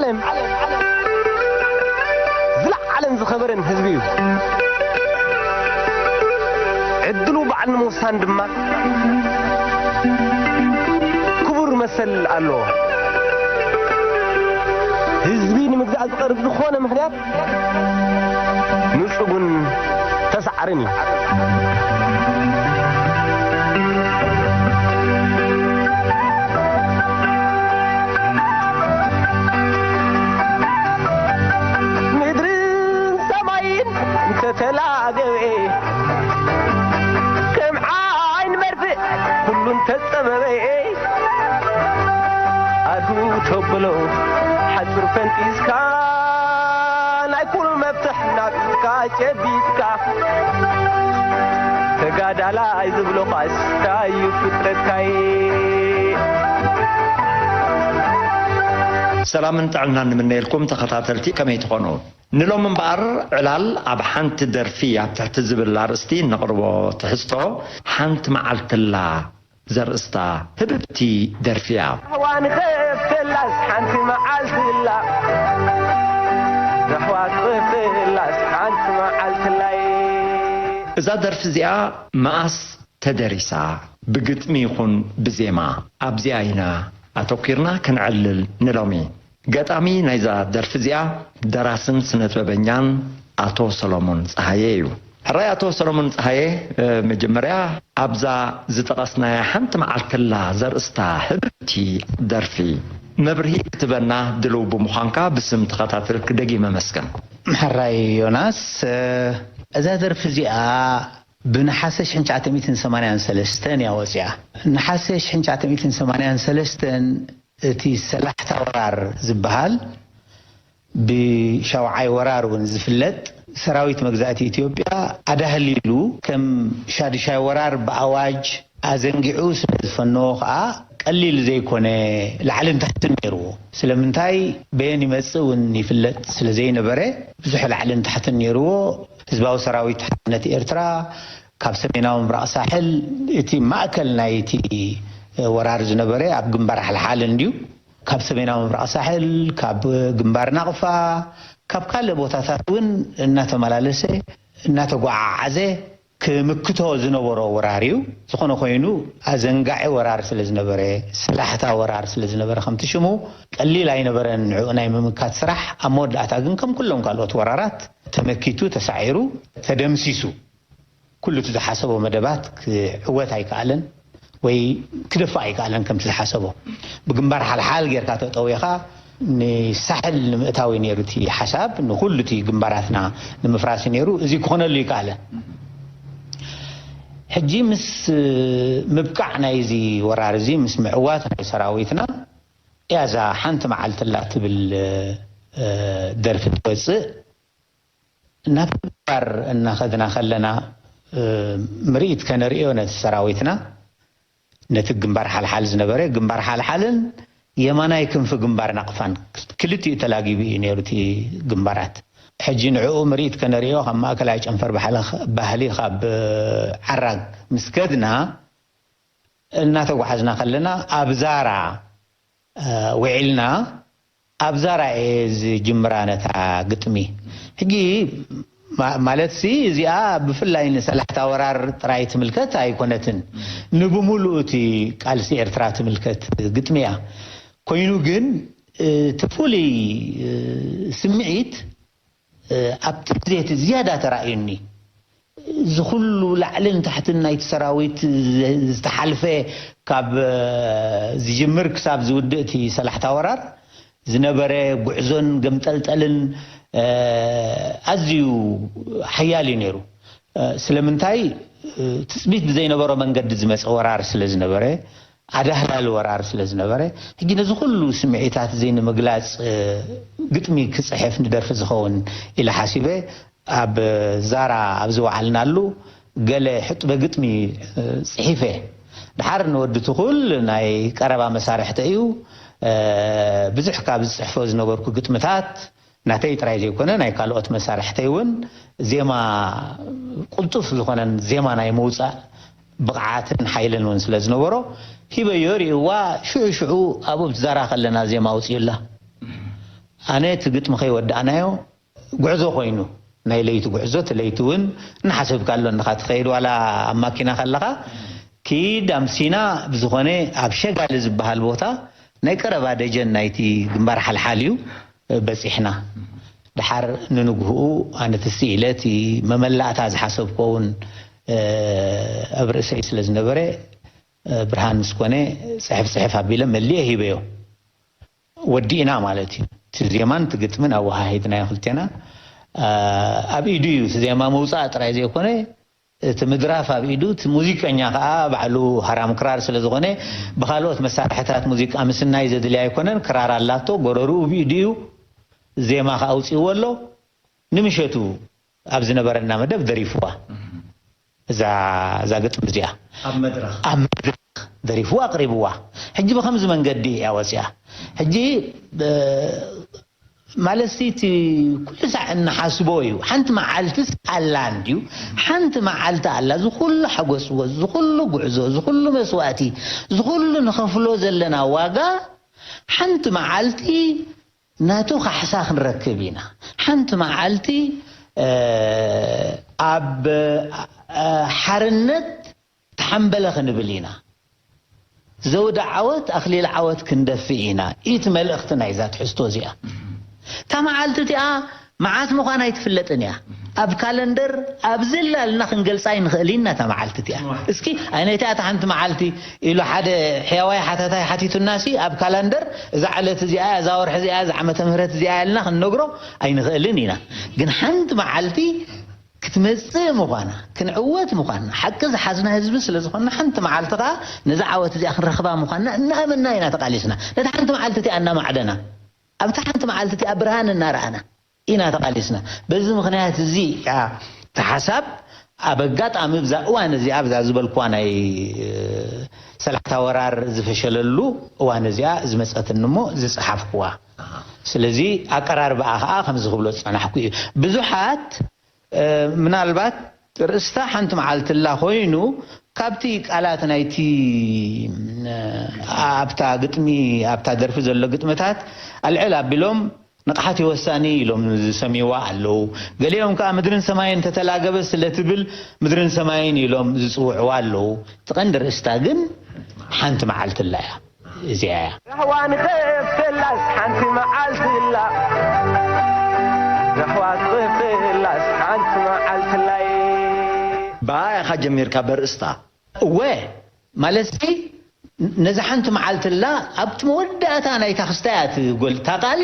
ዓለም ዝለዓለን ዝኸበረን ህዝቢ እዩ። ዕድሉ በዓል ንምውሳን ድማ ክቡር መሰል ኣለዎ። ህዝቢ ንምግዛእ ዝቐርብ ዝኾነ ምኽንያት ንጹግን ተሳዓርን እዩ። ምድርን ሰማይን እንተተላገበ፣ ከም ዓይን መርፍእ ኩሉ እንተጸበበ፣ ኣዱ ተብሎ ሓጹር ፈንጢዝካ፣ ናይ ኩሉ መፍትሕ ናብ ኢድካ ጨቢጥካ፣ ተጋዳላይ ዝብሎ ቃስ ታዩ ፍጥረትካይ። ሰላምን ጥዕናን ንምነየልኩም ተኸታተልቲ፣ ከመይ ትኾኑ? ንሎም እምበኣር ዕላል ኣብ ሓንቲ ደርፊ ኣብ ትሕቲ ዝብል ኣርእስቲ እነቕርቦ ትሕዝቶ ሓንቲ መዓልትላ ዘርእስታ ህብብቲ ደርፊ እያ። ራህዋ ንኸፍተላስ ሓንቲ መዓልትላ፣ ራህዋ ክኸፍተላስ ሓንቲ መዓልትላይ። እዛ ደርፊ እዚኣ መኣስ ተደሪሳ? ብግጥሚ ይኹን ብዜማ? ኣብዚኣ ኢና ኣተኲርና ክንዕልል ንሎሚ። ገጣሚ ናይዛ ደርፊ እዚኣ ደራስን ስነጥበበኛን ኣቶ ሰሎሞን ጸሃየ እዩ። ሕራይ ኣቶ ሰሎሞን ጸሃየ፣ መጀመርያ ኣብዛ ዝጠቐስናያ ሓንቲ መዓልትላ ዘርእስታ ህብብቲ ደርፊ መብርሂ ክትበና ድልው ብምዃንካ ብስም ተኸታተልክ ደጊመ መስገን። ሕራይ ዮናስ፣ እዛ ደርፊ እዚኣ ብነሓሰ ሽሕን ትሽዓተ ሚእትን ሰማንያን ሰለስተን እያ ወፂኣ። ነሓሰ ሽሕን ትሽዓተ ሚእትን ሰማንያን ሰለስተን እቲ ሰላሕታ ወራር ዝበሃል ብሻውዓይ ወራር እውን ዝፍለጥ ሰራዊት መግዛእቲ ኢትዮጵያ ኣዳህሊሉ ከም ሻዱሻይ ወራር ብኣዋጅ ኣዘንጊዑ ስለ ዝፈነዎ ከዓ ቀሊል ዘይኮነ ላዕልን ታሕትን ነይርዎ። ስለምንታይ በየን ይመፅእ እውን ይፍለጥ ስለ ዘይነበረ ብዙሕ ላዕልን ታሕትን ነይርዎ። ህዝባዊ ሰራዊት ሓርነት ኤርትራ ካብ ሰሜናዊ ምብራቕ ሳሕል እቲ ማእከል ናይቲ ወራር ዝነበረ ኣብ ግንባር ሓልሓል እንድዩ። ካብ ሰሜናዊ ምብራቕ ሳሕል፣ ካብ ግንባር ናቕፋ፣ ካብ ካልእ ቦታታት እውን እናተመላለሰ እናተጓዓዓዘ ክምክቶ ዝነበሮ ወራር እዩ። ዝኾነ ኮይኑ ኣዘንጋዒ ወራር ስለ ዝነበረ፣ ሰላሕታ ወራር ስለ ዝነበረ ከምቲ ሽሙ ቀሊል ኣይነበረን ንዕኡ ናይ ምምካት ስራሕ። ኣብ መወዳእታ ግን ከም ኩሎም ካልኦት ወራራት ተመኪቱ፣ ተሳዒሩ፣ ተደምሲሱ። ኩሉ እቲ ዝሓሰቦ መደባት ክዕወት ኣይከኣለን ወይ ክደፍእ ኣይከኣለን። ከምቲ ዝሓሰቦ ብግንባር ሓልሓል ጌርካ ተጠዊኻ ንሳሕል ንምእታው እዩ ነይሩ እቲ ሓሳብ፣ ንኹሉ እቲ ግንባራትና ንምፍራስ እዩ ነይሩ። እዚ ክኾነሉ ይከኣለን። ሕጂ ምስ ምብቃዕ ናይዚ ወራር እዚ፣ ምስ ምዕዋት ናይ ሰራዊትና እያ እዛ ሓንቲ መዓልትላ ትብል ደርፊ ትወፅእ። ናብ ግንባር እናኸድና ከለና ምርኢት ከነርእዮ ነቲ ሰራዊትና፣ ነቲ ግንባር ሓልሓል ዝነበረ ግንባር ሓልሓልን የማናይ ክንፊ ግንባር ናቕፋን ክልቲኡ ተላጊቡ እዩ ነይሩ እቲ ግንባራት። ሕጂ ንዕኡ ምርኢት ከነርእዮ ካብ ማእከላይ ጨንፈር ባህሊ ካብ ዓራግ ምስ ከድና እናተጓዓዝና ከለና ኣብ ዛራ ውዒልና ኣብዛ ራእየ ዝጅምራ ነታ ግጥሚ። ሕጂ ማለትሲ እዚኣ ብፍላይ ንሰላሕታ ወራር ጥራይ ትምልከት ኣይኮነትን፣ ንብሙሉኡ እቲ ቃልሲ ኤርትራ ትምልከት ግጥሚ እያ። ኮይኑ ግን እቲ ፍሉይ ስምዒት ኣብቲ ግዜ እቲ ዝያዳ ተራእዩኒ። እዚ ኩሉ ላዕልን ታሕትን ናይቲ ሰራዊት ዝተሓልፈ ካብ ዝጅምር ክሳብ ዝውድእ እቲ ሰላሕታ ወራር ዝነበረ ጉዕዞን ገምጠልጠልን ኣዝዩ ሓያል እዩ ነይሩ። ስለምንታይ ትፅቢት ብዘይነበሮ መንገዲ ዝመፀ ወራር ስለ ዝነበረ ኣዳህላሊ ወራር ስለ ዝነበረ፣ ሕጂ ነዚ ኩሉ ስምዒታት እዚ ንምግላጽ ግጥሚ ክጽሕፍ ንደርፊ ዝኸውን ኢለ ሓሲበ ኣብ ዛራ ኣብ ዝወዓልናሉ ገለ ሕጥበ ግጥሚ ጽሒፈ። ድሓር ንወዲ ትኹል ናይ ቀረባ መሳርሕተ እዩ። ብዙሕ ካብ ዝጽሕፎ ዝነበርኩ ግጥምታት ናተይ ጥራይ ዘይኮነ ናይ ካልኦት መሳርሕተይ እውን ዜማ ቁልጡፍ ዝኾነን ዜማ ናይ ምውፃእ ብቕዓትን ሓይልን እውን ስለ ዝነበሮ ሂበዮ ርእይዋ ሽዑ ሽዑ ኣብኡ ብትዛራ ከለና ዜማ ኣውፅዩላ። ኣነ እቲ ግጥሚ ከይወዳእናዮ ጉዕዞ ኮይኑ፣ ናይ ለይቲ ጉዕዞ፣ እቲ ለይቲ እውን እናሓሰብካሉ እንዲኻ ትኸይድ፣ ዋላ ኣብ ማኪና ከለኻ ኪድ ኣምሲና። ብዝኾነ ኣብ ሸጋሊ ዝበሃል ቦታ ናይ ቀረባ ደጀን ናይቲ ግንባር ሓልሓል እዩ በፂሕና። ደሓር ንንግህኡ ኣነ ትስኢለ እቲ መመላእታ ዝሓሰብኮ እውን ኣብ ርእሰይ ስለ ዝነበረ፣ ብርሃን ምስ ኮነ ፅሕፍ ፅሕፍ ኣቢለ መሊኤ ሂበዮ። ወዲእና ማለት እዩ። እቲ ዜማን እቲ ግጥምን ኣወሃሂድናዮ ክልቴና። ኣብ ኢዱ እዩ እቲ ዜማ ምውፃእ ጥራይ ዘይኮነ፣ እቲ ምድራፍ ኣብ ኢዱ፣ እቲ ሙዚቀኛ ከዓ ባዕሉ ሃራም ክራር ስለ ዝኾነ፣ ብኻልኦት መሳርሕታት ሙዚቃ ምስናይ ዘድልያ ኣይኮነን። ክራር ኣላቶ፣ ጎረርኡ ብኢዱ እዩ። ዜማ ከዓ ኣውፅእዎ ኣሎ። ንምሸቱ ኣብ ዝነበረና መደብ ደሪፍዋ። እዛ እዛ ግጥሚ እዚኣ ኣብ መድረኽ ኣብ መድረኽ ደሪፍዋ ኣቕሪብዋ። ሕጂ ብኸምዚ መንገዲ እያ ወፂኣ። ሕጂ ብ- ማለት እቲ ኩሉ ሳዕ እንሓስቦ እዩ። ሓንቲ መዓልትስ ኣላ እንድዩ። ሓንቲ መዓልቲ ኣላ፣ ዝኹሉ ሓጎስዎ፣ ዝኹሉ ጉዕዞ፣ ዝኹሉ መስዋእቲ፣ ዝኹሉ ንኸፍሎ ዘለና ዋጋ፣ ሓንቲ መዓልቲ ናቱ ካሕሳ ክንረክብ ኢና። ሓንቲ መዓልቲ ኣብ ሓርነት ተሓምበለ ክንብል ኢና። ዘውዲ ዓወት ኣኽሊል ዓወት ክንደፍእ ኢና። ኢቲ መልእኽቲ ናይዛ ትሕዝቶ እዚኣ። እታ መዓልቲ እቲኣ መዓት ምዃና ኣይትፍለጥን እያ። ኣብ ካለንደር ኣብ ዝላልና ክንገልፃ ኣይንኽእል ኢና እታ መዓልቲ እቲኣ። እስኪ ኣይነቲኣ እታ ሓንቲ መዓልቲ ኢሉ ሓደ ሕያዋይ ሓታታይ ሓቲቱናሲ፣ ኣብ ካላንደር እዛ ዕለት እዚኣ፣ እዛ ወርሒ እዚኣ፣ እዛ ዓመተ ምህረት እዚኣ ኢልና ክንነግሮ ኣይንኽእልን ኢና። ግን ሓንቲ መዓልቲ ክትመጽእ ምዃና፣ ክንዕወት ምዃና፣ ሓቂ ዝሓዝና ህዝቢ ስለ ዝኾንና፣ ሓንቲ መዓልቲ ኸኣ ነዛ ዓወት እዚኣ ክንረኽባ ምዃንና እናኣመንና ኢና ተቓሊስና። ነታ ሓንቲ መዓልቲ እቲኣ እናማዕደና፣ ኣብታ ሓንቲ መዓልቲ እቲኣ ብርሃን እናረኣና ኢና ተቓሊስና። በዚ ምኽንያት እዚ እያ እታ ሓሳብ ኣብ ኣጋጣሚ ብዛ እዋን እዚኣ፣ ብዛ ዝበልኩዋ ናይ ሰላዕታ ወራር ዝፈሸለሉ እዋን እዚኣ ዝመጸትኒ እሞ ዝጸሓፍኩዋ። ስለዚ ኣቀራርባኣ ኸኣ ከምዚ ክብሎ ዝጸናሕኩ እዩ። ብዙሓት ምናልባት ርእስታ ሓንቲ መዓልትላ ኮይኑ፣ ካብቲ ቃላት ናይቲ ኣብታ ግጥሚ፣ ኣብታ ደርፊ ዘሎ ግጥምታት ኣልዕል ኣቢሎም ንቕሓት ወሳኒ ኢሎም ዝሰምይዋ ኣለዉ። ገሊኦም ከኣ ምድርን ሰማይን ተተላገበ ስለ ትብል ምድርን ሰማይን ኢሎም ዝጽውዕዋ ኣለዉ። እቲ ቀንዲ ርእስታ ግን ሓንቲ መዓልትላ እያ። እዚኣ እያ። ራህዋ ንጠፍላስ ሓንቲ መዓልትላ፣ ራህዋ ትጠፍላስ ሓንቲ መዓልትላይ። ብኣ ኢኻ ጀሚርካ በርእስታ? እወ፣ ማለትሲ ነዛ ሓንቲ መዓልትላ ኣብቲ መወዳእታ ናይታ ክስታ እያ ትጎል። እታ ቃል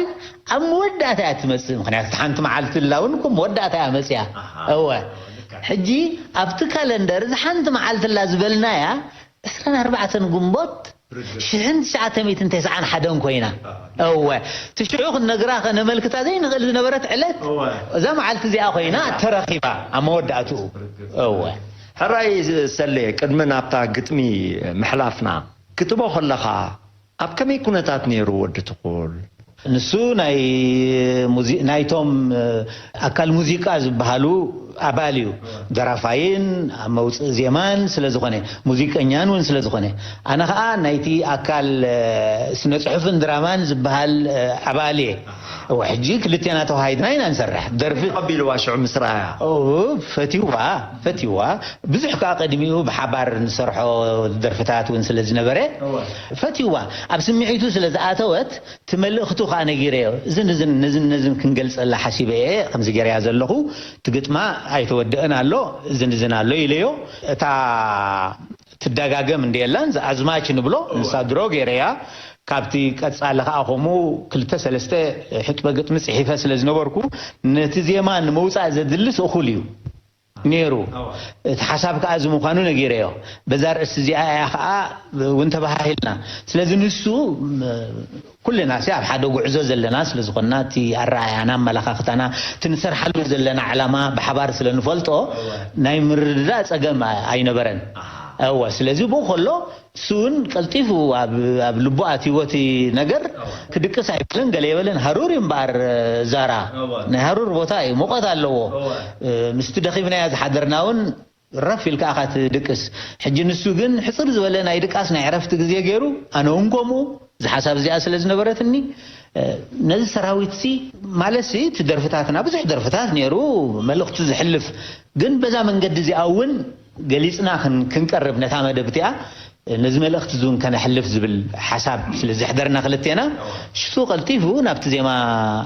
ኣብ መወዳእታ እያ ትመጽእ። ምኽንያቱ እታ ሓንቲ መዓልትላ እውን እኮ መወዳእታ እያ መጽያ። ኣሃ። እወ። ልክዕ። ሕጂ ኣብቲ ካለንደር እዛ ሓንቲ መዓልትላ ዝበልናያ ዕስራን ኣርባዕተን ግንቦት ርግእ። ሽሕን ትሽዓተ ሚእትን ተስዓን ሓደን ኮይና። ኣዎ። እወ። እቲ ሽዑ ክንነግራ ከነመልክታ ዘይንኽእል ዝነበረት ዕለት እወ። እዛ መዓልቲ እዚኣ ኮይና ተረኺባ ኣብ መወዳእትኡ። ርግእ። እወ። ሕራይ ሰሌ፣ ቅድሚ ናብታ ግጥሚ ምሕላፍና፣ ክትቦ ከለኻ ኣብ ከመይ ኩነታት ነይሩ ወዲ ትኹል? ንሱ ናይ ሙዚ-፣ ናይቶም ኣካል ሙዚቃ ዝበሃሉ ኣባል እዩ። ደራፋይን ኣብ መውፅኢ ዜማን ስለ ዝኾነ፣ ሙዚቀኛን እውን ስለ ዝኾነ፣ ኣነ ኸዓ ናይቲ ኣካል ስነ ፅሑፍን ድራማን ዝበሃል ኣባል እየ። እወ፣ ሕጂ ክልቴና ተዋሃሂድና ኢና ንሰርሕ። ደርፊ ተቐቢልዋ ሽዑ ምስ ረኣያ? ኦ፣ ፈትይዋ፣ ፈትይዋ። ብዙሕ ከዓ ቅድሚኡ ብሓባር ንሰርሖ ደርፍታት እውን ስለ ዝነበረ፣ እወ። ፈትይዋ። ኣብ ስምዒቱ ስለ ዝኣተወት፣ እቲ መልእኽቱ ከዓ ነጊረዮ። እዝን እዝን፣ ነዝን ነዝን ክንገልጸላ ሓሲበ እየ፣ ከምዚ ገይረያ ዘለኹ፣ እቲ ግጥማ ኣይተወድእን ኣሎ፣ እዝን እዝን ኣሎ ኢለዮ። እታ ትደጋገም እንድየላን፣ ኣዝማች ንብሎ፣ እወ። ንሳ ድሮ ገይረያ። ካብቲ ቀጻሊ ከዓ ከምኡ ክልተ ሰለስተ ሕጥበ ግጥሚ ጽሒፈ ስለ ዝነበርኩ፣ ነቲ ዜማ ንምውጻእ ዘድልስ እኹል እዩ። ነይሩ። እወ። እቲ ሓሳብ ከኣ እዚ ምዃኑ ነጊረዮ። በዛ ርእሲ እዚኣ እያ ከኣ እውን ተበሃሂልና። ስለዚ ንሱ፣ ም-፣ ኩልና ሲ ኣብ ሓደ ጉዕዞ ዘለና ስለ ዝኾንና፣ እቲ ኣረኣእያና፣ ኣመለኻኽታና፣ እቲ ንሰርሓሉ ዘለና ዕላማ ብሓባር ስለ ንፈልጦ፣ እወ። ናይ ምርድዳእ ጸገም ኣ-፣ ኣይነበረን። ኣሃ። እወ፣ ስለዚ ብኡ ከሎ፣ ንሱ እውን ቀልጢፉ ኣብ፣ ኣብ ልቡ ኣትይዎ እቲ ነገር። እወ። ክድቅስ ኣይበለን፣ ገለ የበለን። ሃሩር እዩ እምበኣር፣ ዛራ። እወ። ናይ ሃሩር ቦታ እዩ፣ ሙቐት ኣለዎ። እወ። እ፣ ምስቲ ደኺምናዮ ዝሓደርና እውን ረፍ ኢልካ ኢኻ ትድቅስ። ሕጂ ንሱ ግን ሕጽር ዝበለ ናይ ድቃስ ናይ ዕረፍቲ ግዜ ገይሩ፣ ኣነ እውን ከምኡ፣ እዚ ሓሳብ እዚኣ ስለ ዝነበረትኒ፣ እ፣ ነዚ ሰራዊትሲ፣ ማለትሲ እቲ ደርፍታትና፣ ብዙሕ ደርፍታት ነይሩ፣ መልእኽቱ ዝሕልፍ፣ ግን በዛ መንገዲ እዚኣ እውን ገሊጽና ክን-፣ ክንቀርብ ነታ መደብ እቲኣ፣ ነዚ መልእኽቲ እዚ እውን ከነሕልፍ ዝብል ሓሳብ ስለ ዘሕደርና ክልቴና፣ ሽቱ ቀልጢፉ ናብቲ ዜማ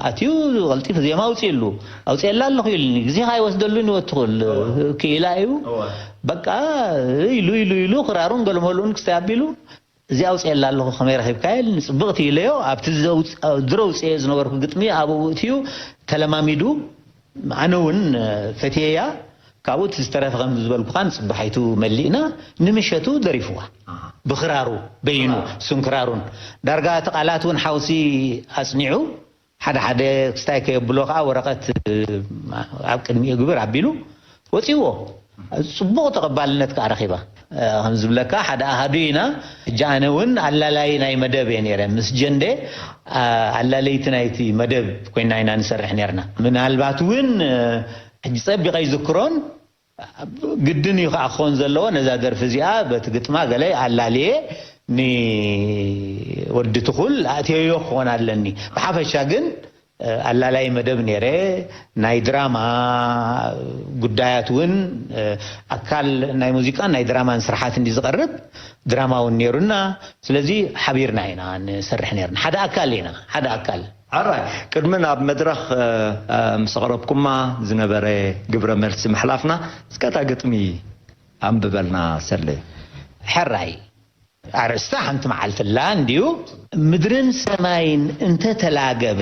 ኣትዩ፣ ቀልጢፉ ዜማ ኣውፅእሉ፣ ኣውፅኤላ ኣለኹ ኢሉኒ። ግዜኻ ኣይወስደሉን ይወትኹል ክኢላ እዩ። በቃ ኢሉ ኢሉ ኢሉ ክራሩን ገለመሉን ክስታይ ኣቢሉ፣ እዚ ኣውፅኤላ ኣለኹ ከመይ ረኺብካ ኢልኒ። ፅብቕቲ ኢለዮ፣ ኣብቲ ዘውፅ-፣ ድሮ ኣውፅኤ ዝነበርኩ ግጥሚ ኣብኡ እትዩ ተለማሚዱ፣ ኣነ እውን ፈትየያ። ካብኡ እቲ ዝተረፈ ከም ዝበልኩኻ ንፅባሒቱ መሊእና ንምሸቱ ደሪፍዋ። ብኽራሩ በይኑ፣ እሱን ክራሩን። ዳርጋ እቲ ቃላት እውን ሓውሲ ኣፅኒዑ፣ ሓደ ሓደ ክስታይ ከየብሎ ከዓ ወረቐት ኣብ ቅድሚኡ ግብር ኣቢሉ ወፂዎ። ጽቡቕ ተቐባልነት ከዓ ረኺባ። እ፣ ከም ዝብለካ ሓደ ኣሃዱ ኢና። ሕጂ ኣነ እውን ኣላላይ ናይ መደብ እየ ነይረ። ምስ ጀንደ፣ ኣ-፣ ኣላለይቲ ናይቲ መደብ ኮይና ኢና ንሰርሕ ነርና። ምናልባት እውን፣ እ፣ ሕጂ ጸቢቐ ይዝክሮን፣ ግድን እዩ ከዓ ክኸውን ዘለዎ። ነዛ ደርፊ እዚኣ በቲ ግጥማ ገለ ኣላልየ ንወዲ ትኹል ኣእትየዮ ክኾን ኣለኒ። ብሓፈሻ ግን፣ እ፣ ኣላላይ መደብ ነይረ። ናይ ድራማ ጉዳያት እውን፣ እ፣ ኣካል ናይ ሙዚቃን ናይ ድራማን ስርሓት እንዲ ዝቐርብ ድራማ እውን ነይሩና። ስለዚ ሓቢርና ኢና ንሰርሕ ነይርና። ሓደ ኣካል ኢና፣ ሓደ ኣካል። ኣራይ፣ ቅድሚ ናብ መድረኽ፣ እ፣ እ፣ ምስ ኣቕረብኩማ ዝነበረ ግብረ መልሲ ምሕላፍና፣ እስከ እታ ግጥሚ ኣንብበልና ሰለ። ሕራይ፣ ኣርእስታ ሓንቲ መዓልትላ እንድዩ። ምድርን ሰማይን እንተተላገበ፣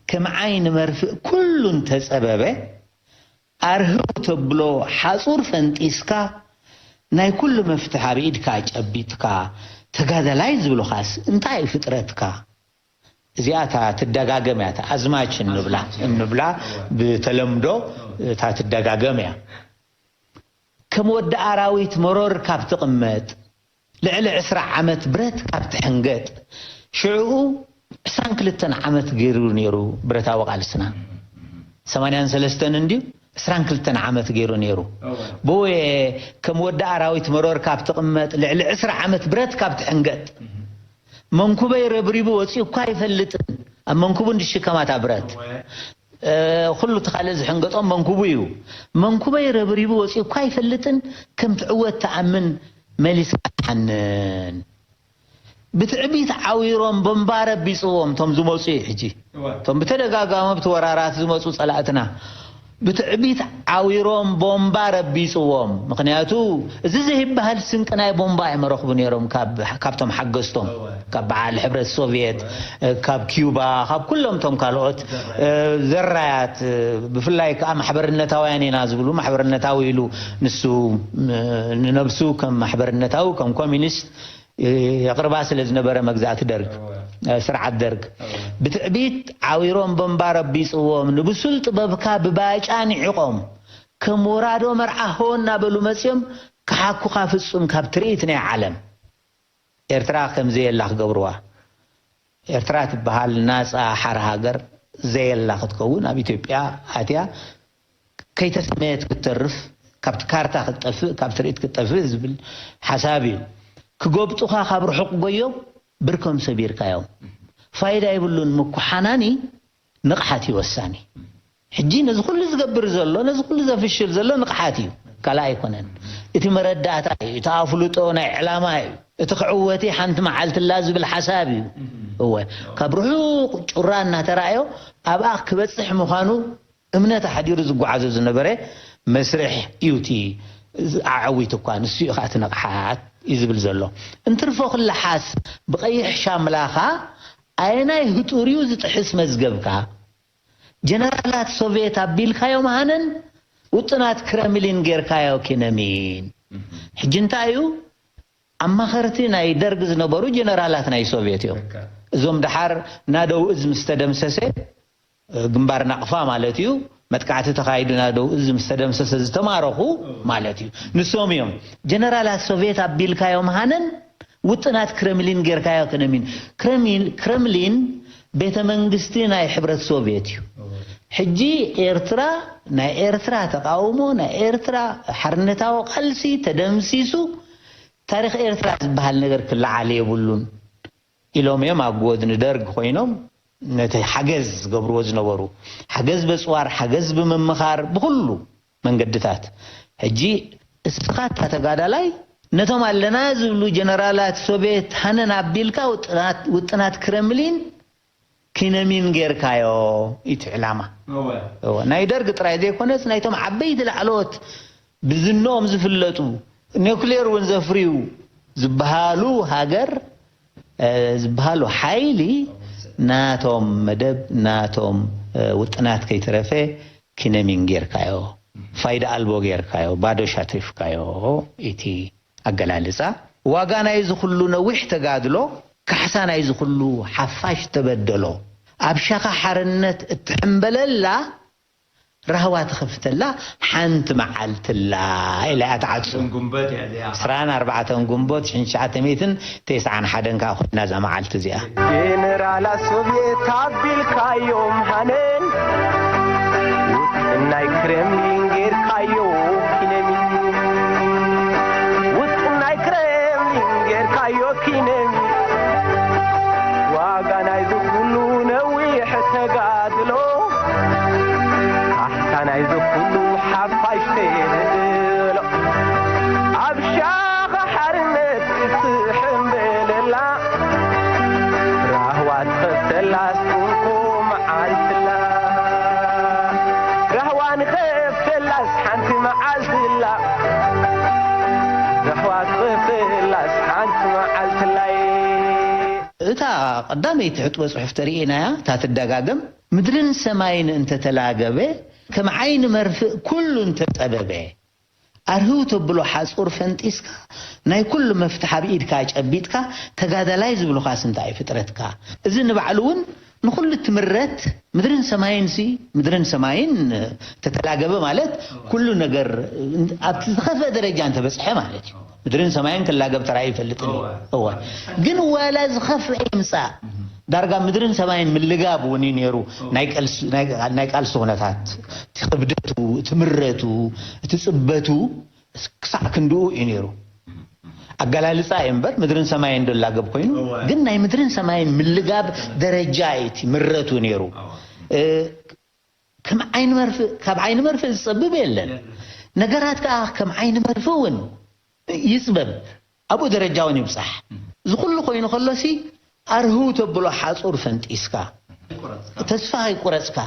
ከም ዓይኒ መርፍእ ኩሉ እንተጸበበ፣ ኣርህው ተብሎ ሓጹር ፈንጢስካ፣ ናይ ኩሉ መፍትሕ ኣብ ኢድካ ጨቢጥካ፣ ተጋዳላይ ዝብሉኻስ እንታይ እዩ ፍጥረትካ? እዚኣ እታ ትደጋገም እያ፣ እታ ኣዝማች እንብላ፣ እንብላ ብተለምዶ እታ ትደጋገም እያ። ከም ወዲ ኣራዊት መሮር ካብ ትቕመጥ፣ ልዕሊ ዕስራ ዓመት ብረት ካብ ትሕንገጥ፣ ሽዕኡ ዕስራን ክልተን ዓመት ገይሩ ነይሩ ብረታዊ ቃልስና። ሰማንያን ሰለስተን እንድዩ፣ ዕስራን ክልተን ዓመት ገይሩ ነይሩ። ብኡ እየ ከም ወዲ ኣራዊት መሮር ካብ ትቕመጥ፣ ልዕሊ ዕስራ ዓመት ብረት ካብ ትሕንገጥ። መንኩበይ ረብሪቡ ወፂኡ እኳ ኣይፈልጥን፣ ኣብ መንኩቡ እንድሽከማታ ብረት። እ፣ ኩሉ እቲ ካልእ ዝሕንገጦም መንኩቡ እዩ። መንኩበይ ረብሪቡ ወፂኡ እኳ ኣይፈልጥን፣ ከም ትዕወት ተኣምን መሊስካ ትሓንን። ብትዕቢት ዓዊሮም ቦምባ ረቢፅዎም እቶም ዝመፁ እዩ ሕጂ። እቶም ብተደጋጋሚ ብቲ ወራራት ዝመፁ ፀላእትና ብትዕቢት ዓዊሮም ቦምባ ረቢፅዎም። ምኽንያቱ እዚ ዘይበሃል ስንቂ ናይ ቦምባ እዮም ረኽቡ ነይሮም ካብ፣ ካብቶም ሓገዝቶም፣ ካብ በዓል ሕብረት ሶቪየት፣ ካብ ኪዩባ፣ ካብ ኩሎም እቶም ካልኦት፣ እ፣ ዘራያት፣ እ፣ ብፍላይ ከዓ ማሕበርነታውያን ኢና ዝብሉ፣ ማሕበርነታዊ ኢሉ ንሱ፣ እ፣ ንነብሱ ከም ማሕበርነታዊ፣ ከም ኮሚኒስት፣ እ፣ የቕርባ ስለ ዝነበረ መግዛእቲ ደርግ፣ እ፣ ስርዓት ደርግ። ብትዕቢት ዓዊሮም በምባር ኣቢጽዎም፣ ንብሱል ጥበብካ ብባጫ ንዒቖም፣ ከም ወራዶ መርዓ ሆ እናበሉ መጽዮም ክሓኩኻ ፍጹም ካብ ትርኢት ናይ ዓለም። ኤርትራ ከም ዘየላ ክገብርዋ። ኤርትራ ትበሃል ናጻ ሓራ ሃገር ዘየላ ክትከውን ኣብ ኢትዮጵያ ኣትያ ከይተሰመየት ክትተርፍ፣ ካብቲ ካርታ ክትጠፍእ፣ ካብ ትርኢት ክትጠፍእ ዝብል ሓሳብ እዩ። ክጎብጡኻ ካብ ርሑቕ ጎዮም ብርኮም ሰቢርካዮም። ፋይዳ የብሉን ምኩሓናኒ፣ ንቕሓት እዩ ወሳኒ። ሕጂ ነዚ ኩሉ ዝገብር ዘሎ፣ ነዚ ኩሉ ዘፍሽል ዘሎ ንቕሓት እዩ። ካልእ ኣይኮነን። እቲ መረዳእታ እዩ፣ እቲ ኣፍልጦ ናይ ዕላማ እዩ። እቲ ክዕወት እዩ ሓንቲ መዓልትላ ዝብል ሓሳብ እዩ። እወ፣ ካብ ርሑቕ ጩራ እናተራእዮ ኣብኣ ክበጽሕ ምዃኑ እምነት ኣሕዲሩ ዝጓዓዞ ዝነበረ መስርሕ እዩ። እቲ ኣዐዊት እኳ ንሱ እዩ፣ እቲ ንቕሓት እዩ ዝብል ዘሎ። እንትርፎ ክለሓስ ብቐይሕ ሻምላኻ ኣየናይ ህጡር እዩ ዝጥሕስ መዝገብካ? ጀነራላት ሶቭየት ኣቢልካዮም ሃነን፣ ውጥናት ክረምሊን ጌርካዮ ኪነሚን። ሕጂ እንታይ እዩ? ኣማኸርቲ ናይ ደርግ ዝነበሩ ጀነራላት ናይ ሶቭየት እዮም። እዞም ደሓር ናደው እዝ ምስ ተደምሰሰ፣ ግንባር ናቕፋ ማለት እዩ፣ መጥቃዕቲ ተኻይዱ ናደው እዝ ምስ ተደምሰሰ ዝተማረኹ ማለት እዩ። ንሶም እዮም ጀነራላት ሶቭየት ኣቢልካዮም ሃነን፣ ውጥናት ክረምሊን ጌርካዮ ክነሚን። ክረሚን-፣ ክረምሊን ቤተ መንግስቲ ናይ ሕብረት ሶቭየት እዩ። ሕጂ ኤርትራ፣ ናይ ኤርትራ ተቃውሞ፣ ናይ ኤርትራ ሓርነታዊ ቃልሲ ተደምሲሱ፣ ታሪኽ ኤርትራ ዝበሃል ነገር ክለዓል የብሉን ኢሎም እዮም ኣብ ጎድኒ ደርግ ኮይኖም ነቲ ሓገዝ ዝገብርዎ ዝነበሩ። ሓገዝ በጽዋር፣ ሓገዝ ብምምኻር፣ ብኹሉ መንገድታት። ሕጂ እስኻ እታ ተጋዳላይ ነቶም ኣለና ዝብሉ ጀነራላት ሶቬት ሃነን ኣቢልካ ውጥናት፣ ውጥናት ክረምሊን ኪነሚን ጌርካዮ እቲ ዕላማ። እወ። እወ፣ ናይ ደርግ ጥራይ ዘይኮነስ ናይቶም ዓበይቲ ላዕለዎት ብዝንኦም ዝፍለጡ ኒውክሌር እውን ዘፍርዩ ዝበሃሉ ሃገር፣ እ፣ ዝበሃሉ ሓይሊ ናቶም መደብ፣ ናቶም፣ እ፣ ውጥናት ከይተረፈ ኪነሚን ጌርካዮ፣ ፋይዳ ኣልቦ ጌርካዮ፣ ባዶ ሻትሪፍካዮ። እቲ ኣገላልጻ ዋጋ ናይዚ ኩሉ ነዊሕ ተጋድሎ፣ ካሕሳ ናይዚ ኩሉ ሓፋሽ ተበደሎ፣ ኣብ ሻኻ ሓርነት እትሕምበለላ ራህዋ ትኸፍተላ ሓንቲ መዓልትላ ኢላ እያ ትዓጹ። እቶም ግንቦት እያ እዚኣ። ዕስራን ኣርባዕተን ግንቦት ሽሕን ትሽዓተ ሚእትን ተስዓን ሓደን ከኣ ኮይና እዛ መዓልቲ እዚኣ። ጀነራላት ሶቭየት ኣቢልካዮም ሃነን፣ ውጥን ናይ ክሬምሊን ጌርካዮ ኪነሚን። ውጥን ናይ ክሬምሊን ጌርካዮ ኪነሚን። ዋጋ ናይዚ ኩሉ ነዊሕ ተጋድሎ፣ ካሕሳ ናይዚ ኩሉ ሓፋሽ ተበደሎ። ኣብ ሻኻ ሓርነት እትሕምበለላ፣ ራህዋ ትኸፍተላስ እንኮ መዓልትላ። ራህዋ ንኸፍተላስ ሓንቲ መዓልትላ። ራህዋ ትኸፍተላስ ሓንቲ መዓልትላይ። እታ ቀዳመይቲ ሕጥበ ጽሑፍ ተርእየናያ፣ እታ ትደጋገም፣ "ምድርን ሰማይን እንተተላገበ፣ ከም ዓይኒ መርፍእ ኩሉ እንተጸበበ፣ ኣርህው ተብሎ ሓጹር ፈንጢስካ፣ ናይ ኩሉ መፍትሕ ኣብ ኢድካ ጨቢጥካ፣ ተጋዳላይ ዝብሉኻስ እንታይ ፍጥረትካ?" እዚ ንባዕሉ እውን ንኹሉ ትምረት፣ ምድርን ሰማይን ሲ፣ ምድርን ሰማይን ተተላገበ ማለት ኩሉ ነገር ኣብቲ ዝኸፍአ ደረጃ እንተበጽሐ ማለት እዩ። ምድርን ሰማይን ክላገብ ተራእዩ ይፈልጥን እዩ። እወ። እወ። ግን ዋላ ዝኸፍአ ይምጻእ፣ ዳርጋ ምድርን ሰማይን ምልጋብ እውን እዩ ነይሩ። ናይ ቀልስ-፣ ናይ፣ ናይ ቃልሲ ኩነታት፣ እቲ ክብደቱ፣ እቲ ምረቱ፣ እቲ ጽበቱ ክሳዕ ክንድኡ እዩ ነይሩ። ኣገላልጻ እዩ እምበር ምድርን ሰማይን ዶ ላገብ ኮይኑ፣ እወ። ግን ናይ ምድርን ሰማይን ምልጋብ ደረጃ እዩ እቲ ምረቱ ነይሩ። እወ። እ፣ ከም ዓይኒ መርፍእ፣ ካብ ዓይኒ መርፍእ ዝጸብብ የለን። የለን። ነገራት ከኣ ከም ዓይኒ መርፍእ እውን ይጽበብ፣ ኣብኡ ደረጃ እውን ይብጻሕ። እዚ ኩሉ ኮይኑ ከሎሲ ኣርህው ተብሎ ሓጹር ፈንጢስካ፣ ተስፋ ከይቁረጽካ፣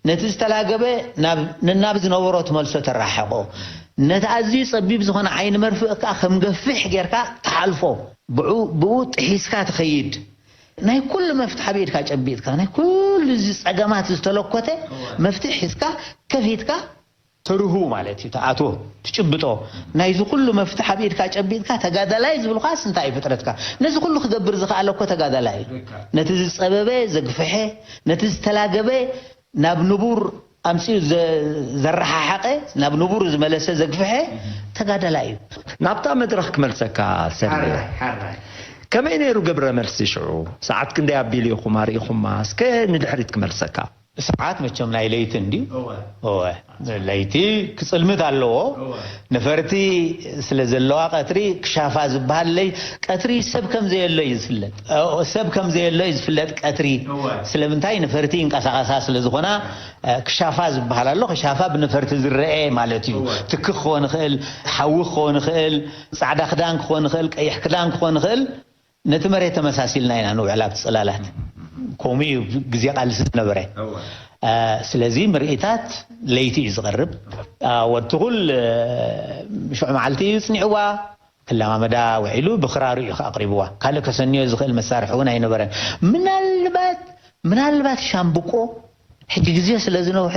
ነቲ ዝተላገበ ናብ፣ ነናብ ዝነበሮ ትመልሶ፣ ተራሕቆ። ነቲ ኣዝዩ ጸቢብ ዝኾነ ዓይኒ መርፍእ ከኣ ከም ገፊሕ ጌርካ ትሓልፎ። ብኡ፣ ብኡ ጥሒስካ ትኸይድ። ናይ ኩሉ መፍትሕ ኣብ ኢድካ ጨቢጥካ፣ ናይ ኩሉ እዚ ጸገማት ዝተለኮተ እወ። መፍትሕ ሒዝካ፣ ከፊትካ፣ ተርሁ ማለት እዩ። ተኣትዎ፣ ትጭብጦ። ናይዚ ኩሉ መፍትሕ ኣብ ኢድካ ጨቢጥካ፣ ተጋዳላይ ዝብልኳስ እንታይ እዩ ፍጥረትካ? ነዚ ኩሉ ክገብር ዝኸኣለ እኮ ተጋዳላይ እዩ። ልክዕ። ነቲ ዝጸበበ ዘግፍሐ፣ ነቲ ዝተላገበ ናብ ንቡር ኣምጺኡ ዘ-፣ ዘረሓሓቐ፣ ናብ ንቡር ዝመለሰ ዘግፍሐ ተጋዳላይ እዩ። ናብታ መድረኽ ክመልሰካ ሰልየ። ሓራይ፣ ሓራይ። ከመይ ነይሩ ግብረ መልሲ ሽዑ? ሰዓት ክንደይ ኣቢሉ ኢኹም ኣርኢኹማ? እስከ ንድሕሪት ክመልሰካ። ሰዓት መቸም ናይ ለይቲ እንድዩ። እወ። እወ። ለይቲ ክጽልምት ኣለዎ። እወ። ነፈርቲ ስለ ዘለዋ ቀትሪ ክሻፋ ዝበሃል ለይ-፣ ቀትሪ ሰብ ከም ዘየሎ እዩ ዝፍለጥ። እ፣ ሰብ ከም ዘየሎ እዩ ዝፍለጥ ቀትሪ። እወ። ስለምንታይ? ነፈርቲ ይንቀሳቐሳ ስለ ዝኾና፣ እ፣ ክሻፋ ዝበሃል ኣሎ። ክሻፋ ብነፈርቲ ዝረአ ማለት እዩ። እወ። ትኪ ክኾን ይኽእል፣ ሓዊ ክኾን ይኽእል፣ ጻዕዳ ክዳን ክኾን ይኽእል፣ ቀይሕ ክዳን ክኾን ይኽእል። ነቲ መሬት ተመሳሲልና ኢና ንውዕል ኣብቲ ጽላላት። ከምኡ እዩ ግዜ ቃልሲ ዝነበረ። እወ። አ፣ ስለዚ ምርኢታት ለይቲ እዩ ዝቐርብ። አ፣ ወዲ ትኹል፣ አ፣ ሽዑ መዓልቲ እዩ ጽኒዕዋ። ክለማመዳ ውዒሉ ብኽራሩ እዩ ኣቕሪብዋ። ካልእ ከሰንዮ ዝኽእል መሳርሒ እውን ኣይነበረን። ምናልባት፣ ምናልባት ሻምብቆ ሕጂ ግዜ ስለ ዝነውሐ፣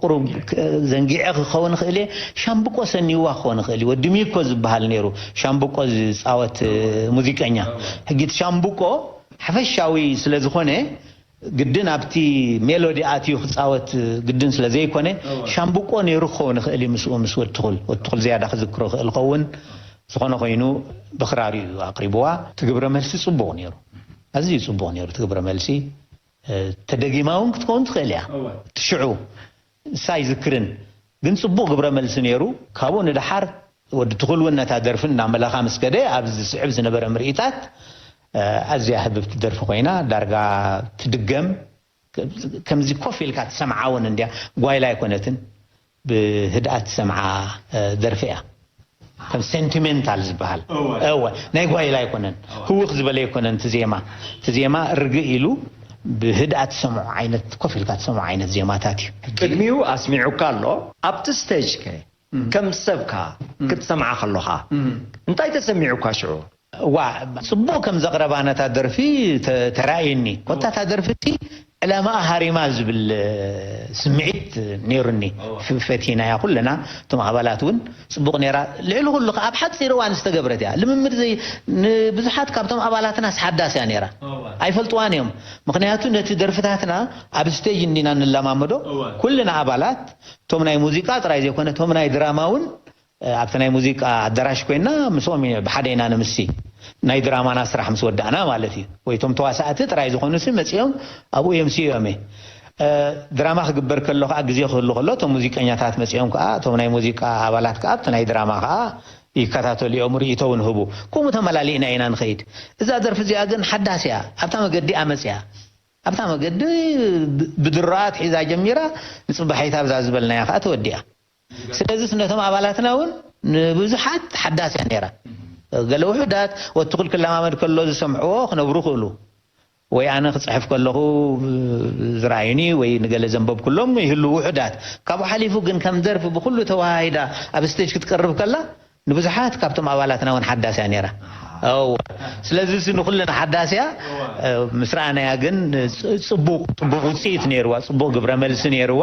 ቁሩብ ክ-፣ ዘንጊዐ ክኸውን ይኽእል እየ። ሻምብቆ ሰኒዋ ክኸውን ይኽእል እዩ። ወዲ ሚኮ ዝበሃል ነይሩ፣ ሻምብቆ ዝጻወት፣ እ፣ ሙዚቀኛ። ሕጂ እቲ ሻምብቆ ሓፈሻዊ ስለ ዝኾነ፣ ግድን ኣብቲ ሜሎዲ ኣትዩ ክጻወት ግድን ስለ ዘይኮነ፣ እወ። ሻምብቆ ነይሩ ክኸውን ይኽእል እዩ ምስኡ፣ ምስ ወዲ ትኹል። ወዲ ትኹል ዝያዳ ክዝክሮ ይኽእል ይኸውን። ዝኾነ ኮይኑ፣ ብኽራር እዩ ኣቕሪብዋ። እቲ ግብረ መልሲ ጽቡቕ ነይሩ። ኣዝዩ ጽቡቕ ነይሩ እቲ ግብረ መልሲ። ተደጊማ እውን ክትከውን ትኽእል እያ። እቲ ሽዑ ንሳ ኣይዝክርን፣ ግን ጽቡቕ ግብረ መልሲ ነይሩ። ካብኡ ንደሓር ወዲ ትኹል እውን ነታ ደርፊ እናመለኻ ምስ ከደ፣ ኣብ ዝስዕብ ዝነበረ ምርኢታት ኣዝያ ህብብቲ ደርፊ ኮይና፣ ዳርጋ ትድገም። ከምዚ ኮፍ ኢልካ ትሰምዓ እውን እንድያ፣ ጓይላ ኣይኮነትን፣ ብህድኣት ትሰምዓ ደርፊ እያ። ከም ሴንቲሜንታል ዝበሃል። እወ፣ ናይ ጓይላ ኣይኮነን፣ ህውኽ ዝበለ ኣይኮነን። እቲ ዜማ፣ እቲ ዜማ ርግእ ኢሉ ብህድኣት ትሰምዖ ዓይነት፣ ኮፍ ኢልካ ትሰምዖ ዓይነት ዜማታት እዩ። ቅድሚኡ ኣስሚዑካ ኣሎ። ኣብቲ ስቴጅ ከ ከም ሰብካ ክትሰምዓ ከሎኻ እንታይ ተሰሚዑካ ሽዑ? ዋ፣ ጽቡቕ ከም ዘቕረባ ነታ ደርፊ ተ-፣ ተራእዩኒ። ኮታ እታ ደርፊ እቲ ዕላማኣ ሃሪማ ዝብል ስምዒት ነይሩኒ። ፍ-፣ ፈቲናያ ኩልና፣ እቶም ኣባላት እውን ጽቡቕ ነይራ። ልዕሊ ኩሉ ከኣ ኣብ ሓጺር እዋን ዝተገብረት እያ። ልምምድ ዘይ-፣ ንብዙሓት ካብቶም ኣባላትናስ ሓዳስ እያ ነይራ። ኣይፈልጥዋን እዮም። ምኽንያቱ ነቲ ደርፍታትና ኣብ ስቴጅ እንዲና እንለማመዶ። ኩልና ኣባላት፣ እቶም ናይ ሙዚቃ ጥራይ ዘይኮነ፣ እቶም ናይ ድራማ እውን ኣብቲ ናይ ሙዚቃ ኣዳራሽ ኮይና ምስኦም ብሓደ ኢና ንምሲ። ናይ ድራማና ስራሕ ምስ ወዳእና ማለት እዩ። ወይ እቶም ተዋሳእቲ ጥራይ ዝኾኑሲ መጺኦም ኣብኡ የምስዮም እየ። ድራማ ክግበር ከሎ ከዓ፣ ግዜ ክህሉ ከሎ፣ እቶም ሙዚቀኛታት መጺኦም ከዓ፣ እቶም ናይ ሙዚቃ ኣባላት ከዓ ኣብቲ ናይ ድራማ ከዓ ይከታተሉ እዮም፣ ርእይቶ እውን ህቡ። ከምኡ ተመላሊእና ኢና ንኸይድ። እዛ ደርፊ እዚኣ ግን ሓዳስ እያ። ኣብታ መገዲ እያ መጺኣ። ኣብታ መገዲ ብ-፣ ብድሮኣ ኣትሒዛ ጀሚራ፣ ንጽባሒታ ኣብዛ ዝበልናያ ከዓ ተወዲኣ። ስለዚስ ነቶም ኣባላትና እውን ንብዙሓት ሓዳስ እያ ነይራ። ገለ ውሑዳት ወትኹል ክለማመድ ከሎ ዝሰምዕዎ ክነብሩ ክእሉ፣ ወይ ኣነ ክጽሕፍ ከለኹ ዝረኣዩኒ ወይ ንገለ ዘንበብኩሎም ይህሉ ውሑዳት። ካብኡ ሓሊፉ ግን ከም ደርፊ ብኹሉ ተወሃሂዳ ኣብ ስቴጅ ክትቀርብ ከላ ንብዙሓት ካብቶም ኣባላትና እውን ሓዳስ እያ ነይራ። እወ። ስለዚ እዚ ንኹልና ሓዳስ እያ። ምስ ረኣናያ ግን ጽ-፣ ጽቡቕ፣ ጽቡቕ ውጽኢት ነይርዋ፣ ጽቡቕ ግብረ መልሲ ነይርዋ።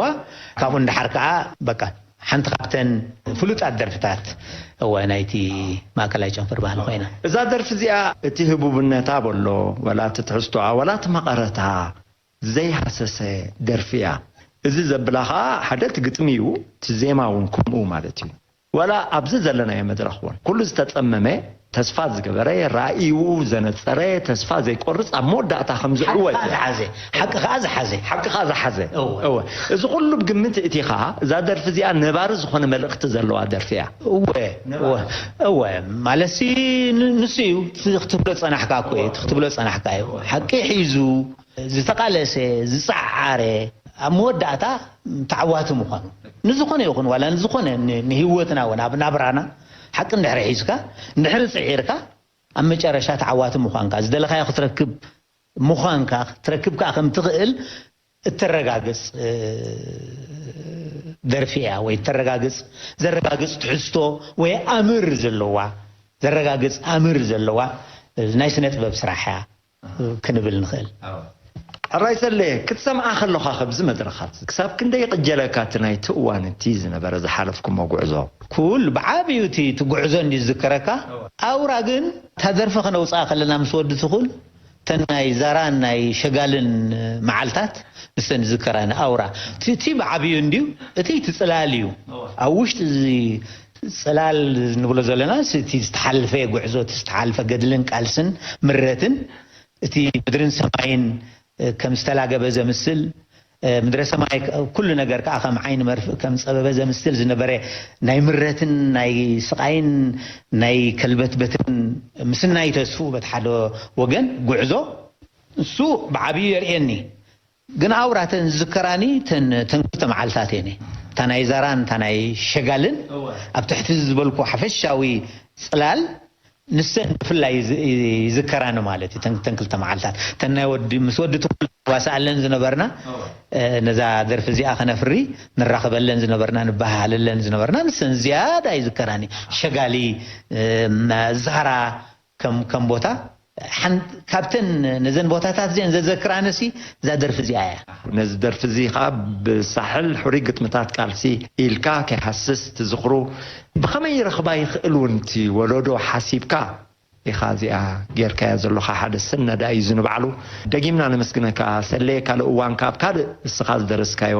ካብኡ ንደሓር ከኣ በቃ ሓንቲ ካብተን ፍሉጣት ደርፍታት፣ እወ፣ ናይቲ ማእከላይ ጨንፈር ባህሊ ኮይና። እዛ ደርፊ እዚኣ እቲ ህቡብነታ በሎ፣ ወላ እቲ ትሕዝቶኣ፣ ወላ እቲ መቐረታ ዘይሃሰሰ ደርፊ እያ። እዚ ዘብላ ኸዓ ሓደ እቲ ግጥሚ እዩ፣ እቲ ዜማ እውን ከምኡ ማለት እዩ። ወላ ኣብዚ ዘለናዮ መድረኽ እውን ኩሉ ዝተጸመመ፣ ተስፋ ዝገበረ፣ ራእዩ ዘነጸረ፣ ተስፋ ዘይቆርጽ፣ ኣብ መወዳእታ ከም ዝዕወት ሓቅኻ እያ። ዝሓዘ፣ ሓቅኻ ዝሓዘ። ሓቅኻ ዝሓዘ። እወ። እወ። እዚ ኩሉ ብግምት እቲኻ፣ እዛ ደርፊ እዚኣ ነባሪ ዝኾነ መልእኽቲ ዘለዋ ደርፊ እያ። እወ፣ እወ፣ እወ። ማለትሲ ን-፣ ንሱ እዩ፣ እቲ ክትብሎ ጸናሕካ እኮ እዩ፣ እቲ ክትብሎ ጸናሕካ እዩ። ሓቂ ሒዙ ዝተቓለሰ፣ ዝጸዓረ፣ ኣብ መወዳእታ ተዓዋቲ ምዃኑ። ንዝኾነ ይኹን፣ ዋላ ንዝኾነ ን-፣ ንህይወትና እውን፣ ኣብ ናብራና ሓቂ እንድሕሪ ሒዝካ፣ እንድሕሪ ጽዒርካ፣ ኣብ መጨረሻ ተዓዋቲ ምዃንካ፣ ዝደለኻዮ ክትረክብ ምዃንካ፣ ክትረክብ ከኣ ከም ትኽእል እተረጋግጽ፣ እ፣ ደርፊ እያ፣ ወይ እተረጋግጽ፣ ዘረጋግጽ ትሕዝቶ ወይ ኣምር ዘለዋ፣ ዘረጋግጽ ኣምር ዘለዋ፣ እ፣ ናይ ስነ ጥበብ ስራሕ እያ ክንብል ንኽእል። ሕራይ ሰሌ፣ ክትሰምዓ ከለኻ ከብዚ መድረኻት ክሳብ ክንደይ ይቕጀለካ እቲ ናይቲ እዋን እቲ ዝነበረ ዝሓለፍኩሞ ጉዕዞ? ኩል ብዓብዩ እቲ፣ እቲ ጉዕዞ እንዲ ዝዝከረካ። ኣውራ ግን እታ ደርፊ ከነውፅኣ ከለና ምስ ወዲ ትኹል እተን ናይ ዛራን ናይ ሸጋልን መዓልታት ንሰን ዝዝከራኒ። ኣውራ እቲ፣ እቲ ብዓብዩ እንድዩ፣ እቲ፣ እቲ ጽላል እዩ። ኣብ ውሽጢ እዚ ጽላል ንብሎ ዘለና፣ እቲ ዝተሓልፈ ጉዕዞ፣ እቲ ዝተሓልፈ ገድልን ቃልስን ምረትን፣ እቲ ምድርን ሰማይን ከም ዝተላገበ ዘምስል፣ ምድረ ሰማይ፣ ኩሉ ነገር ከኣ ከም ዓይኒ መርፍእ ከም ጸበበ ዘምስል ዝነበረ ናይ ምረትን ናይ ስቓይን ናይ ከልበትበትን ምስናይ ተስፍኡ በቲ ሓደ ወገን ጉዕዞ፣ እሱ ብዓብዩ የርእየኒ። ግን ኣውራ ተን ዝዝከራኒ ተን፣ ተን ክልተ መዓልታት እየን። እታ ናይ ዛራን እታ ናይ ሸጋልን እወ። ኣብ ትሕቲ ዝበልኩ ሓፈሻዊ ጽላል ንሰን ብፍላይ ይዝ-፣ ይዝከራኒ ማለት እዩ። ተን፣ ተን ክልተ መዓልታት። ተን ናይ ወዲ፣ ምስ ወዲ ትኹል ንዋሳኣለን ዝነበርና፣ እወ። እ፣ ነዛ ደርፊ እዚኣ ከነፍሪ ንራኸበለን ዝነበርና፣ ንበሃሃለለን ዝነበርና፣ ንሰን ዝያዳ ይዝከራኒ። ሸጋሊ፣ እ፣ ዛራ፣ ከም፣ ከም ቦታ፣ ሓን-፣ ካብተን ነዘን ቦታታት እዚአን ዘዘክራንሲ እዛ ደርፊ እዚኣ እያ። ነዚ ደርፊ እዚ ኸዓ ብሳሕል ሕሩይ ግጥምታት ቃልሲ ኢልካ ከይሃስስ ትዝኽሩ ብኸመይ ይረኽባ ይኽእል እውን እቲ ወለዶ ሓሲብካ ኢኻ እዚኣ ጌርካያ ዘሎኻ ሓደ ሰነዳ እዩ እዚ ንባዕሉ። ደጊምና ነመስግነካ ሰሌ፣ ካልእ እዋን ካብ ካልእ እስኻ ዝደረስካዮ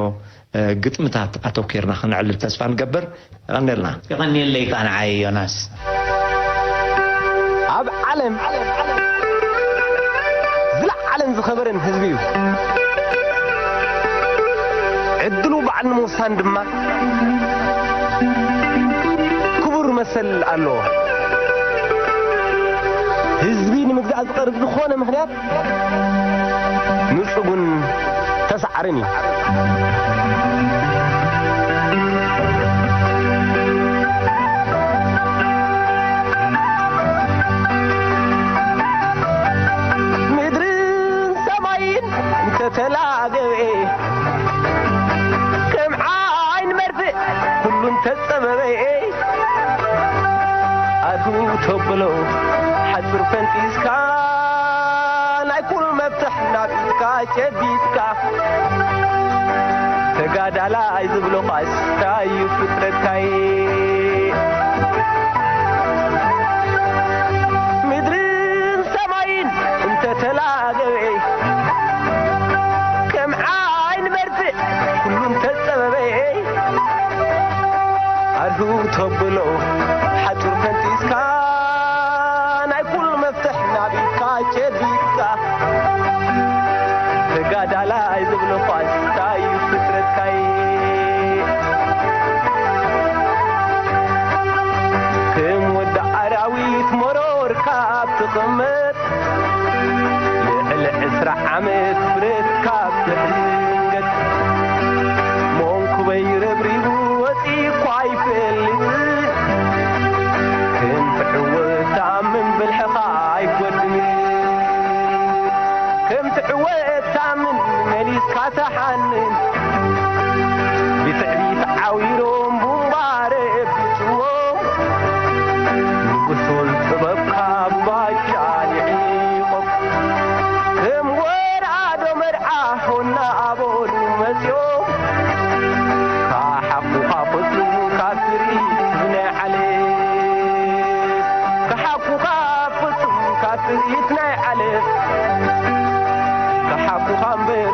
ግጥምታት ኣተኲርና ክነዕልል ተስፋ ንገብር። የቐንየልና። የቐንየለይ ከኣ ንዓይ ዮናስ። ኣብ ዓለም ዝለዓለን ዝኸበረን ህዝቢ እዩ። ቃል ንምውሳን ድማ ክቡር መሰል ኣለዎ። ህዝቢ ንምግዛእ ዝቐርብ ዝኾነ ምኽንያት ንጹጉን ተሳዓርን እዩ። ምድርን ሰማይን እንተተላገበ፣ ከም ዓይን መርፍእ ኩሉ እንተጸበበ፣ ኣርሁ ተብሎ ሓጹር ፈንጢስካ፣ ናይ ኩሉ መፍትሕ ናብ ኢድካ ጨቢጥካ፣ ተጋዳላይ ዝብሎ ኳስ ታዩ ፍጥረትካይ። ምድርን ሰማይን እንተተላገበ፣ ከም ዓይን መርፍእ ኩሉ እንተጸበበ፣ ኣርሁ ተብሎ ሓጹር ፈንጢስካ፣ ናይ ኩሉ መፍትሕ ናብ ኢድካ ጨቢጥካ፣ ተጋዳላይ ዝብሎ ኳስ ታዩ ፍጥረትካይ። ከም ወዲ ኣራዊት መሮር ካብ ትቕመጥ፣ ልዕሊ ዕስራ ዓመት ብረት ካብ ትሕንገጥ፣ መንኩበይ ረብሪቡ ወፂእኳ ኣይፈልጥ። ከም ትዕወት ተኣምን ብልሕኻ ኣይጎድን። ከም ትዕወት ተኣምን መሊስካ ተሓንን። ብትዕቢት ዓዊሮም ቡምባ ረቢፅዎም፣ ንጉሶን ጥበብካ ባጫ ንዒቖም። ከም ወራዶ መርዓ ሆና ኣበሉ መፅዮም፣ ካሓኩኻ ፍጹም ካብ ትርኢት ናይ ዓለም። ካሓኩኻ ፍጹም ካብ ትርኢት ናይ ዓለም። ካሓኩኻ እምበር